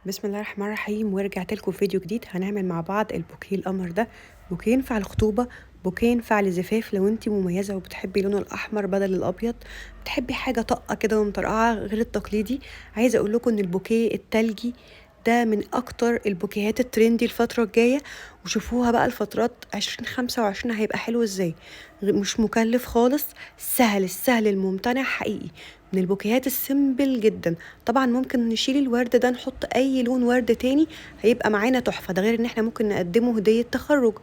بسم الله الرحمن الرحيم. ورجعت لكم فيديو جديد. هنعمل مع بعض البوكيه القمر ده. بوكيه ينفع الخطوبة، بوكيه ينفع لزفاف لو انت مميزة وبتحبي لون الاحمر بدل الابيض، بتحبي حاجة طاقة كده ومطرقعه غير التقليدي. عايزه اقول لكم ان البوكيه التلجي ده من اكتر البوكيهات ال trendy الفترة الجاية، وشوفوها بقى الفترات 2025 هيبقى حلو ازاي، مش مكلف خالص، سهل السهل الممتنع حقيقي، من البوكيهات ال simple جدا. طبعا ممكن نشيل الورد ده نحط اي لون ورد تاني هيبقى معانا تحفة. ده غير ان احنا ممكن نقدمه هديه تخرج.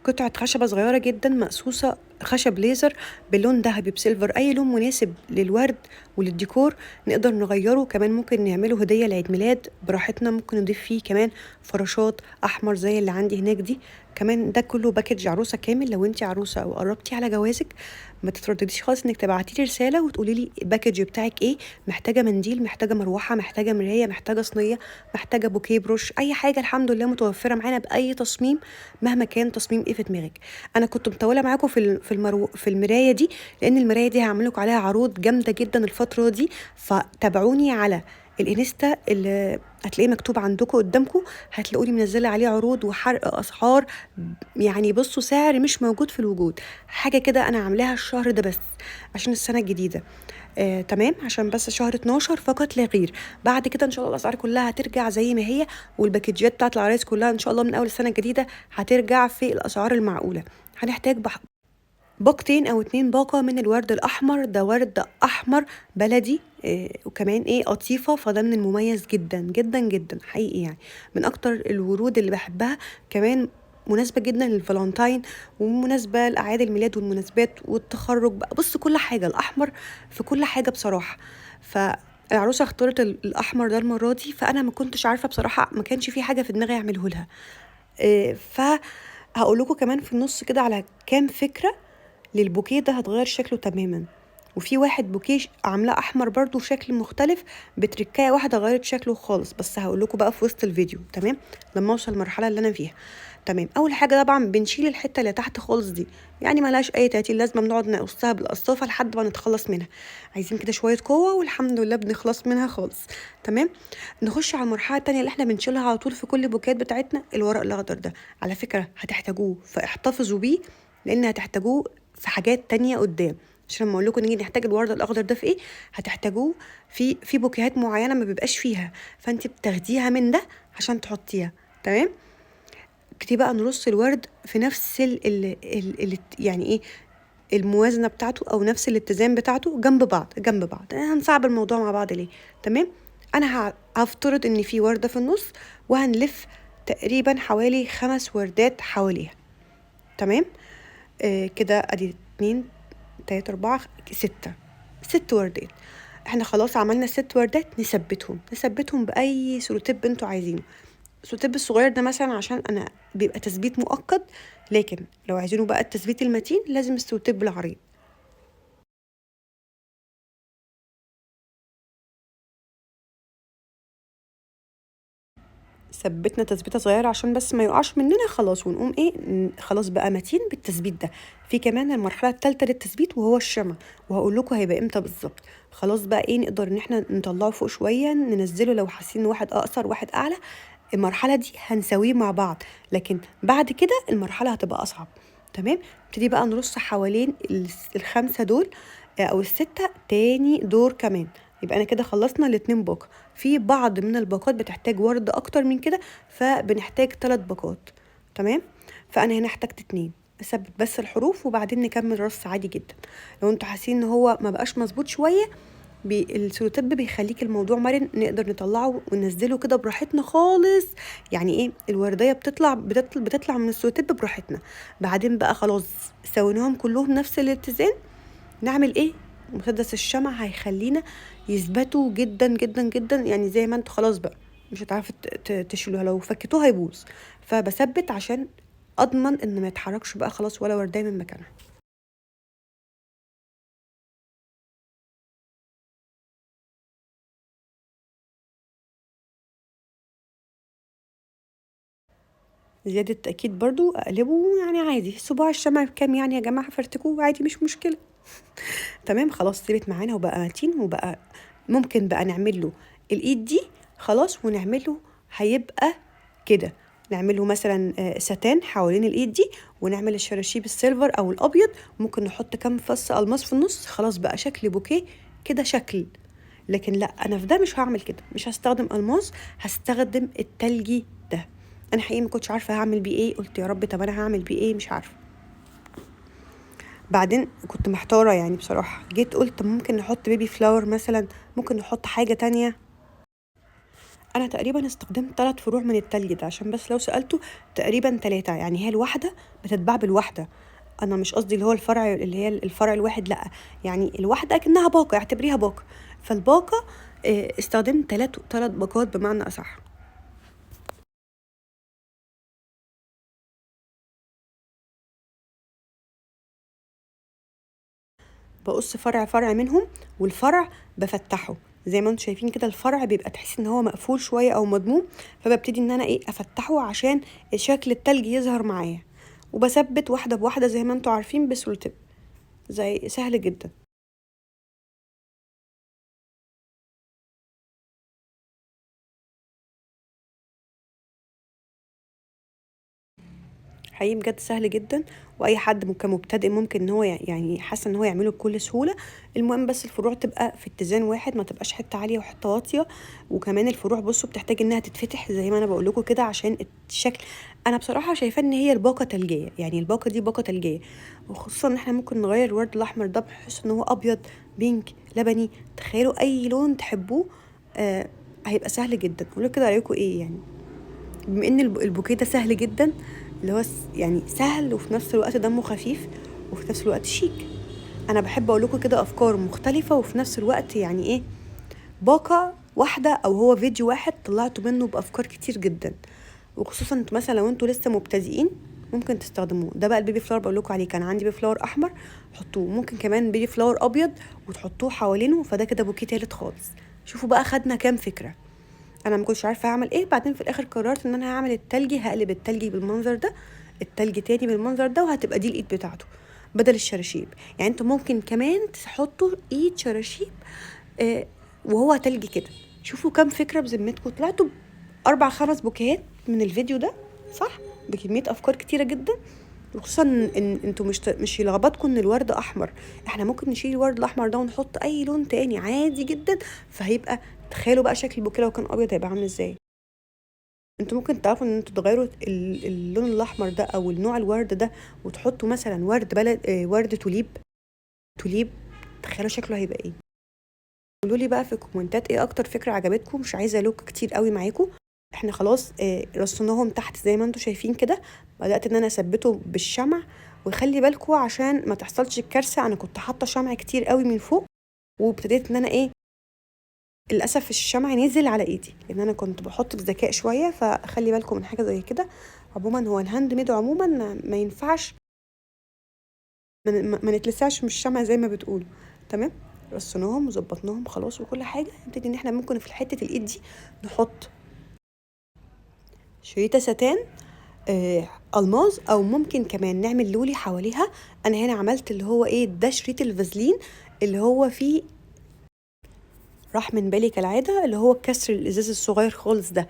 قطعه خشبه صغيرة جدا مقصوصة خشب ليزر باللون ذهبي ب silver، اي لون مناسب للورد وللديكور نقدر نغيره. كمان ممكن نعمله هديه لعيد ميلاد براحتنا، ممكن نضيف فيه كمان فراشات احمر زي اللي عندي هناك دي. كمان ده كله package عروسه كامل. لو انت عروسه او قربتي على جوازك ما تتردديش خالص انك تبعتي لي رسالة وتقولي لي ال package بتاعك ايه، محتاجه منديل، محتاجه مروحة، محتاجه مراية، محتاجه صينية، محتاجه بوكيه بروش، اي حاجة الحمد لله متوفرة معانا باي تصميم مهما كان تصميم ايه في دماغك. انا كنت مطولة معاكم في المراية دي، لان المراية دي هعمل لكم عليها عروض جامدة جدا الفترة دي، فتابعوني على الانستا اللي هتلاقيه مكتوب عندكم قدامكم، هتلاقوني منزله عليه عروض وحرق اسعار، يعني بصوا سعر مش موجود في الوجود، حاجة كده انا عاملاها الشهر ده بس عشان السنة الجديدة. تمام، عشان بس شهر 12 فقط لا غير. بعد كده ان شاء الله الاسعار كلها هترجع زي ما هي، والباكجات بتاعت العرايس كلها ان شاء الله من اول السنة الجديدة هترجع في الاسعار المعقولة. هنحتاج باقتين او 2 باقه من الورد الاحمر، ده ورد احمر بلدي، وكمان ايه قطيفة، فده من المميز جدا جدا جدا حقيقي، يعني من اكتر الورود اللي بحبها. كمان مناسبة جدا للفالنتاين ومناسبة لاعياد الميلاد والمناسبات والتخرج بقى، بص كل حاجة الاحمر في كل حاجة بصراحة. فالعروسه اختارت الاحمر ده المرة دي، فانا ما كنتش عارفه بصراحة، ما كانش في حاجة في دماغي اعمله لها. فهقول لكم كمان في النص كده على كام فكرة للبوكيه ده هتغير شكله تماما. وفي واحد بوكيه عاملاه احمر برضو شكل مختلف بتركايه واحدة غيرت شكله خالص، بس هقول لكم بقى في وسط الفيديو تمام لما اوصل المرحلة اللي انا فيها. تمام، اول حاجة طبعا بنشيل الحتة اللي تحت خالص دي، يعني ملهاش اي تأتيل لازمه، بنقعد نقصها بالقصافه لحد ما نتخلص منها. عايزين كده شوية قوة والحمد لله بنخلص منها خالص. تمام، نخش على المرحلة الثانية اللي احنا بنشيلها على طول في كل البوكيهات بتاعتنا، الورق الاخضر ده على فكرة هتحتاجوه فاحتفظوا بيه لان هتحتاجوه في حاجات تانية قدام، عشان لما اقول لكم نيجي نحتاج الورد الاخضر ده في ايه هتحتاجوه في بوكيهات معينة ما بيبقاش فيها، فانت بتاخديها من ده عشان تحطيها. تمام، نبتدي بقى نرص الورد في نفس ال ال ال يعني ايه الموازنة بتاعته او نفس الاتزان بتاعته جنب بعض جنب بعض. هنصعب الموضوع مع بعض ليه؟ تمام، انا هفترض ان في ورده في النص وهنلف تقريبا حوالي 5 وردات حواليها. تمام، كده ادي 2 3 4 6، 6 وردات. احنا خلاص عملنا 6 وردات، نثبتهم باي سلوتيب انتوا عايزينه. السلوتيب الصغير ده مثلا عشان انا بيبقى تثبيت مؤقت، لكن لو عايزينه بقى التثبيت المتين لازم السلوتيب العريض. ثبتنا تثبيته صغيرة عشان بس ما يقعش مننا خلاص، ونقوم ايه خلاص بقى متين بالتثبيت ده. في كمان المرحلة الثالثة للتثبيت وهو الشمع، وهقول لكم هيبقى امتى بالظبط. خلاص بقى ايه نقدر ان احنا نطلعه فوق شوية، ننزله لو حاسين واحد اقصر واحد اعلى، المرحلة دي هنساويه مع بعض، لكن بعد كده المرحلة هتبقى اصعب. تمام، نبتدي بقى نرص حوالين ال5 دول او ال6 تاني دور كمان. يبقى انا كده خلصنا الاتنين باقه. في بعض من الباقات بتحتاج ورد اكتر من كده، فبنحتاج 3 باقات. تمام، فانا هنا احتاجت 2، اثبت بس الحروف وبعدين نكمل رص عادي جدا. لو انتوا حاسين ان هو ما بقاش مظبوط شوية، السلوتيب بيخليك الموضوع مرن، نقدر نطلعه وننزله كده براحتنا خالص. يعني ايه الوردية بتطلع من السلوتيب براحتنا. بعدين بقى خلاص سويناهم كلهم نفس الاتزان، نعمل ايه؟ مسدس الشمع هيخلينا يثبتوا جدا جدا جدا، يعني زي ما انتوا خلاص بقى مش هتعرفوا تشيلوها، لو فكتوها هيبوظ. فبثبت عشان اضمن ان ما يتحركش بقى خلاص ولا وردية من مكانها. زيادة تأكيد برضو اقلبه يعني عادي، صباع الشمع بكام يعني يا جماعة، فرتكوه عادي مش مشكلة. تمام، خلاص ثبت معانا وبقى متين، وبقى ممكن بقى نعمل له الايد دي خلاص، ونعمل له هيبقى كده، نعمله مثلا ساتان حوالين الايد دي، ونعمل الشراشيب ال silver او الابيض، ممكن نحط كام فص الماس في النص، خلاص بقى شكل بوكيه كده شكل. لكن لا، انا في ده مش هعمل كده، مش هستخدم الماس، هستخدم التلجي ده. انا حقيقي ما كنتش عارفه هعمل بيه ايه، قلت يا رب طب انا هعمل بيه ايه، مش عارفه. بعدين كنت محتارة يعني بصراحة، جيت قلت ممكن نحط baby flower مثلا، ممكن نحط حاجة تانية. انا تقريبا استخدمت 3 فروع من التلج ده، عشان بس لو سالته تقريبا 3، يعني هي الواحدة بتتباع بالواحده، انا مش قصدي اللي هو الفرع اللي هي الفرع الواحد، لا يعني الواحدة اكنها باقه، اعتبريها باقه. فالباقه استخدمت 3 باقات بمعنى اصح. بقص فرع فرع منهم، والفرع بفتحه زي ما انتم شايفين كده، الفرع بيبقى تحس ان هو مقفول شوية او مضموم، فببتدي ان انا افتحه عشان شكل التلج يظهر معايا، وبثبت واحدة بواحدة زي ما انتم عارفين بسولوتيب، زي سهل جدا. حقيقي بجد سهل جدا، واي حد كمبتدئ ممكن ان هو يعني حاسه ان هو يعمله بكل سهولة. المهم بس الفروع تبقى في اتزان واحد، ما تبقاش حتة عالية وحتة واطية. وكمان الفروع بصوا بتحتاج انها تتفتح زي ما انا بقول لكم كده عشان الشكل. انا بصراحة شايفه ان هي الباقه تلجيه، يعني الباقه دي باقه تلجيه، وخصوصا ان احنا ممكن نغير الورد الاحمر ده بحيث ان هو ابيض، pink، لبني، تخيلوا اي لون تحبوه، هيبقى سهل جدا. قولوا كده رايكم ايه يعني، بما ان البوكيه ده سهل جدا، اللي هو يعني سهل وفي نفس الوقت دمه خفيف وفي نفس الوقت شيك. انا بحب اقول لكم كده افكار مختلفة وفي نفس الوقت يعني ايه باقه واحدة او هو فيديو واحد طلعتوا منه بافكار كتير جدا، وخصوصا انتوا مثلا لو انتوا لسه مبتدئين ممكن تستخدموه. ده بقى ال baby flower بقول لكم عليه، كان عندي baby flower احمر حطوه، ممكن كمان baby flower ابيض وتحطوه حوالينه، فده كده بوكيه تالت خالص. شوفوا بقى خدنا كام فكرة. انا ما كنتش عارفه هعمل ايه، بعدين في الاخر قررت ان انا هعمل التلجي، هقلب التلجي بالمنظر ده، التلج تاني بالمنظر ده، وهتبقى دي الايد بتاعته بدل الشراشيب. يعني انتوا ممكن كمان تحطوا ايد شراشيب وهو تلج كده. شوفوا كام فكرة بذمتكم، طلعتوا 4 5 بوكيهات من الفيديو ده، صح؟ بكمية افكار كتيرة جدا. وخصوصا ان انتوا مش يلخبطكم ان الورد احمر، احنا ممكن نشيل الورد الاحمر ده ونحط اي لون تاني عادي جدا، فهيبقى تخيلوا بقى شكل البوكيه لو كان ابيض هيبقى عامل ازاي. انتوا ممكن تعرفوا ان انتوا تغيروا اللون الاحمر ده او النوع الورد ده وتحطوا مثلا ورد بلد، ورد توليب، توليب، تخيلوا شكله هيبقى ايه. قولوا لي بقى في الكومنتات ايه اكتر فكرة عجبتكم. مش عايزه لوك كتير قوي معاكم، احنا خلاص رصيناهم تحت زي ما انتوا شايفين كده. بدات ان انا اثبته بالشمع، وخلي بالكم عشان ما تحصلش الكارثة، انا كنت حاطه شمع كتير قوي من فوق، وابتديت ان انا للاسف الشمع نزل على ايدي لان انا كنت بحط بذكاء شوية، فخلي بالكم من حاجة زي كده. عموما هو ال hand made عموما ما ينفعش ما نتلسعش من الشمع زي ما بتقولوا. تمام، رصيناهم وظبطناهم خلاص وكل حاجة. نبتدي ان احنا ممكن في حتة الايد دي نحط شريطه ساتان، الماظ، او ممكن كمان نعمل لولي حواليها. انا هنا عملت اللي هو ده شريط الفازلين اللي هو فيه راح من بالي كالعادة، اللي هو كسر الازاز الصغير خالص ده،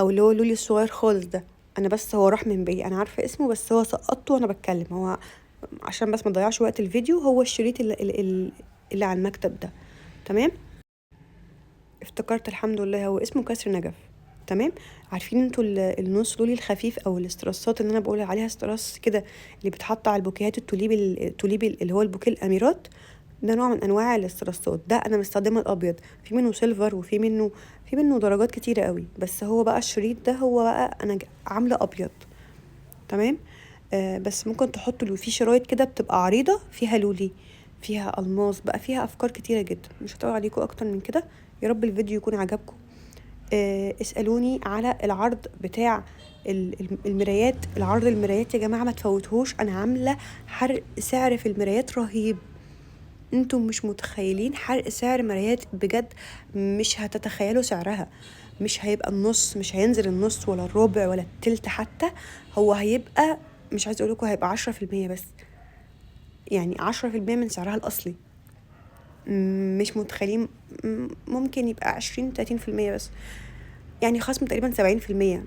او اللي هو اللولي الصغير خالص ده. انا بس هو راح من بالي، انا عارفه اسمه بس هو سقطته وانا بتكلم، هو عشان بس ما اضيعش وقت الفيديو. هو الشريط اللي على المكتب ده. تمام، افتكرت الحمد لله، هو اسمه كسر نجف. تمام، عارفين انتوا النص لولي الخفيف او الاسترسات اللي انا بقول عليها استرس كده، اللي بيتحط على البوكيهات التوليب، التوليب اللي هو البوكيه الاميرات، ده نوع من انواع الاسترسات. ده انا مستخدمة الابيض، في منه silver وفي منه، في منه درجات كتيرة قوي، بس هو بقى الشريط ده هو بقى انا عامله ابيض. تمام، بس ممكن تحطوا لو في شرايط كده بتبقى عريضة فيها لولي، فيها الماس، بقى فيها افكار كتيرة جدا. مش هطول عليكم اكتر من كده، يا رب الفيديو يكون عجبكم. اسالوني على العرض بتاع المرايات، العرض المرايات يا جماعة ما تفوتوهوش، انا عامله حرق سعر في المرايات رهيب، انتم مش متخيلين حرق سعر مرايات بجد، مش هتتخيلوا سعرها. مش هيبقى النص، مش هينزل النص ولا الربع ولا التلت حتى، هو هيبقى مش عايزه اقول لكم هيبقى 10% بس، يعني 10% من سعرها الاصلي. مش متخيلين، ممكن يبقى 20 تلاتين في المية بس. يعني خصم تقريبا 70%.